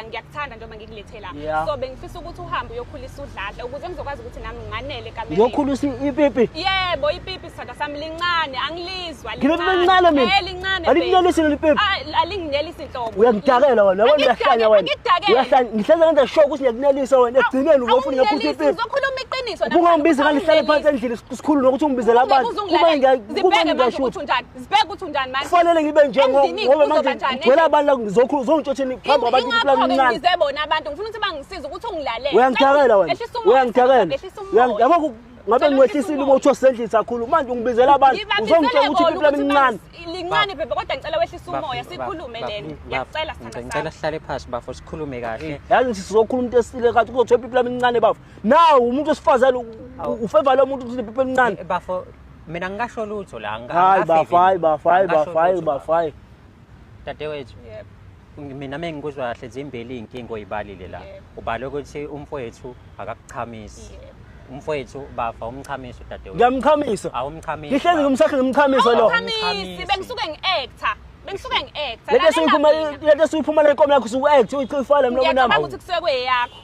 ngiyakuthanda njengoba ngikulethe la. Yeah. So bengifisa ukuthi uhambe uyokhulisa uDladla ukuze ngizokwazi ukuthi nami nganele ekamereni. Ngiyokhulisa ipipi. Yebo, ipipi sithandwa sami lincane, angilizwa. Nginepipi elincane mina? Eh, lincane. Alikunelisi leli pipi? Ah, alinginelisi nhlobo. Uyangidakela wena, yabona uyahlanya wena. Angikudakeli. Uyahlanya, ngihleze ngenza sure ukuthi ngiyakunelisa wena ekugcineni uzofuna ngiyakhulisa Awunginelisi, ipipi. ngizokhuluma iqiniso. Ubungangibizi ngangihlale phansi endlini sikhulu nokuthi ungibizele abantu. Kuba ngiya kuba Zibheke manje ngiyashuthi. ukuthi unjani. Zibheke ukuthi unjani manje. Kufanele ngibe nje Endlini ngoba kuzoba manje njani ngigcwele abantu la ngizokhuluma uzongitshotsheni phambi kwabantu ipipi lami Ingakho-ke lincane. ngibize bona abantu ngifuna ukuthi bangisize ukuthi ungilalele. Uyangidakela wena. Ehlisa umoya, Uyangidakela. ehlisa umoya. Yabo ngabe Ngicela ngiwehlisile wehlise uma uthiwa sisendlini sakhulu manje ungibizela abantu Ngibabizele uzongitshela ukuthi bona ipipi lami ukuthi lincane. lincane bebe kodwa ngicela wehlise Bafo, umoya bafo, sikhulume bafo, lena. bafo, Ngiyacela sithandwa Ngicela sami. sihlale phansi bafo sikhulume kahle. Yazi ngithi sizokhuluma into esile kathi kuzothiwa ipipi lami lincane bafo. Nawu umuntu wesifazane ufeva lo muntu ukuthi ipipi elincane. Bafo mina ngingasho lutho la Hayi bafo, hayi bafo, hayi bafo, hayi bafo, hayi. Dadewethu Yebo. mina mengikuzwa kahle zimbili iy'nkinga oyibalile la. Yebo. Ubale ukuthi umfowethu akakuchamisi. Yebo. Umfowethu bafa umchamisi udadewethu. Ngiyamchamisa. Awumchamisi. Ngihlezi ngimsakhe ngimchamisa lo. Awungichamisi, bengisuke ngi-actor. Bengisuke ngi-actor. Lento esuyiphuma lento esuyiphuma le nkomo yakho usuku-act uyichifala emlomeni Ngiyacabanga wami. ukuthi kusuke kuyeyakho.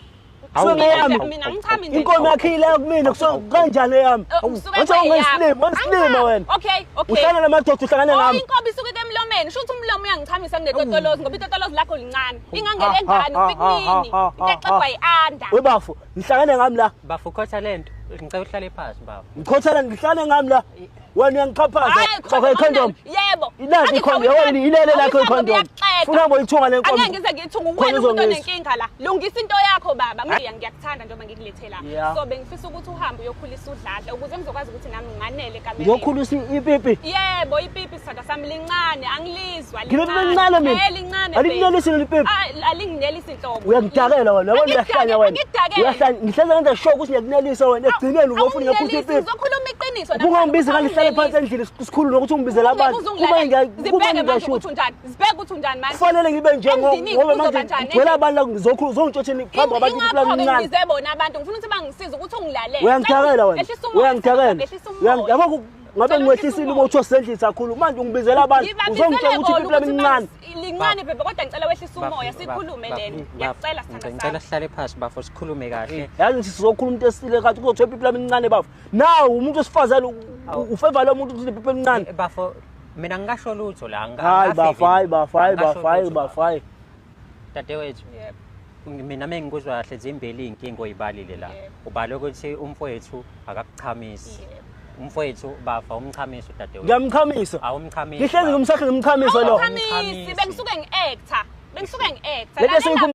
Kusuke ngeyami. Mina angichami nje. Inkomo yakho ile kumina kusuke kanjani eyami? Kusuke Wathi kuyeyakho. ungesilima, wesilima wena. Okay, okay. Uhlala namadoda uhlangane Oh, ngami. inkomo isuke emlomeni. Sho ukuthi umlomo uyangichamisa kunetotolozi ngoba itotolozi lakho lincane. Ingangele ngane upikinini. Into exegwa yi-under. Webafo, ngihlangane ngami la. Bafo ukhotha lento. Ngicela uhlale phansi bafo. Ngikhothela ngihlale ngami la. Wena uyangixhaphaza. Hayi, Xoxa icondom. Yebo. Inazi icondom. Yabo ilele lakho icondom. Funa ngoyithunga le nkomo. Angeke ngize ngiyithunge Khona uwena umuntu uzongizwa. onenkinga la. Lungisa into yakho baba. Mina ngiyakuthanda njengoba ngikulethe la. Yeah. So bengifisa ukuthi uhambe uyokhulisa uDladla ukuze ngizokwazi ukuthi nami nganele ekamereni. Ngiyokhulisa ipipi. Yebo, ipipi sithandwa sami lincane, angilizwa. Nginepipi elincane mina? Eh, lincane. Alikunelisi leli pipi? Ah, alinginelisi nhlobo. Uyangidakela wena, yabona uyahlanya wena. Angikudakeli. Uyahlanya, ngihleze ngenza sure ukuthi ngiyakunelisa wena ekugcineni uzofuna ngiyakhulisa Awunginelisi, ipipi. ngizokhuluma iqiniso. Ubungangibizi ngangihlale phansi endlini sikhulu nokuthi ungibizele abantu. Kuba ngiya kuba Zibheke manje ngiyashuthi. ukuthi unjani. Zibheke ukuthi unjani manje. Kufanele ngibe nje Endlini ngoba kuzoba manje njani ngigcwele endlini? abantu la ngizokhuluma uzongitshotsheni phambi kwabantu ipipi lami Ingakho-ke lincane. ngibize bona abantu ngifuna ukuthi bangisize ukuthi ungilalele. Uyangidakela wena. Ehlisa umoya, Uyangidakela. ehlisa umoya. Yabo ngabe Ngicela ngiwehlisile wehlise uma umoya. uthiwa sisendlini sakhulu manje ungibizela abantu Ngibabizele uzongitshela ukuthi bona ipipi lami ukuthi lincane. lincane bebe kodwa ngicela wehlise Bafo, umoya bafo, sikhulume bafo, lena. bafo, Ngiyacela sithandwa Ngicela sami. sihlale phansi bafo sikhulume kahle. Yazi ngithi sizokhuluma into esile kathi kuzothiwa ipipi lami lincane bafo. Nawu umuntu wesifazane ufeva lo muntu ukuthi ipipi elincane. Bafo mina ngingasho lutho la. Hayi bafo, hayi bafo, hayi bafo, hayi bafo, hayi. Dadewethu Yebo. mina mengikuzwa kahle zimbili iy'nkinga oyibalile la. Yebo. Ubale ukuthi umfowethu akakuchamisi. Yebo. Umfowethu bafa umchamisi udadewethu. Ngiyamchamisa. Awumchamisi. Ngihlezi ngimsakhe ngimchamisa lo. Awungichamisi, bengisuke ngi-actor. Bengisuke ngi-actor. Lento Lalela esuyiphuma